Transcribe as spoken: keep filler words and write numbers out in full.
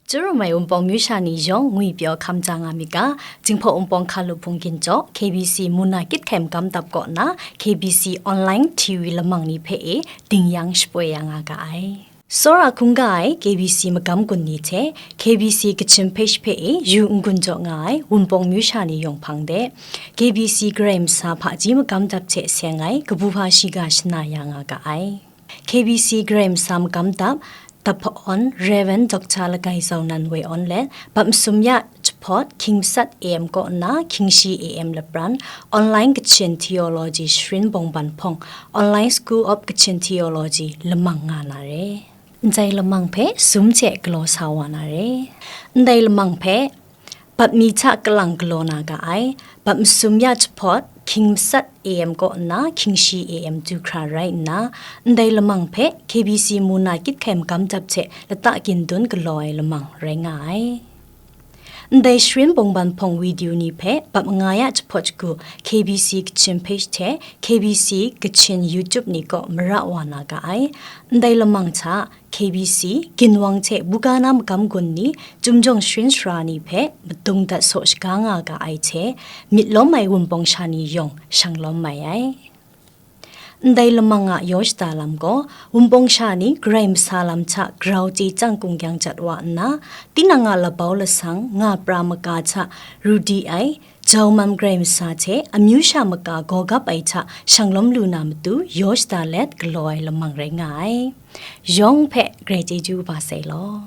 Chyarum ai Wunpawng myu sha ni yawng ngwi pyaw hkam ja nga myit ga, Jinghpaw Wunpawng hkalup hpung ginjaw, K B C muna kyit hkai magam dap kaw nna, K B C online T V lamang ni hpe e ding yang shapoi ya nga ga ai. Tsawra hkungga ai K B C magam gun ni hte K B C Kachin page hpe e yu n-gun jaw nga ai Wunpawng myu sha ni yawng hpang de, K B C Karai Masa hpaji magam dap hte seng ai kabu hpa shiga shana ya nga ga ai. K B C Karai Masa magam dap, Dap Hpa-awn Rev. Doctor Lagai Zau Nan woi awn let, bap masum ya jahpawt hkying matsat A M kaw nna hkying shi A M lapran, Online Kachin Theology Sharin Bawngban Hpawng, Online School of Kachin Theology lamang nga na re. Ndai lamang hpe sum hte galaw sa wa na re. Ndai lamang hpe bap mi hta kalang galaw na ga ai. Bap masum ya jahpawt hkying matsat A M kaw nna hkying shi A M du hkra rai nna, ndai lamang hpe K B C muna kyit hkai magam dap hte lata gindun galaw ai lamang rai nga ai. Ndai Sharin Bawngban Hpawng video ni hpe bap manga ya jahpawt shagu K B C Kachin page hte K B C Kachin YouTube ni kaw mara wa na ga ai. Ndai lamang hta K B C, ginwang hte buga na magam gun ni, Chumjawng sharin sara ni hpe madung dat saw shaga nga ga ai hte, myit lawm ai Wunpawng sha ni yawng shang lawm mai ai. Ndai lamang a yaw shada lam gaw, Wunpawng sha ni Karai Masa lam hta grau chye chyang kungkyang jat wa nna, tinang a labau lasang nga pra maka hta ru di ai, jau mam Karai Masa hte amyu sha maka gaw gap ai hta shang lawm lu na matu yaw shada let galaw ai lamang rai nga ai. Yawng hpe grai chyeju kaba sai law.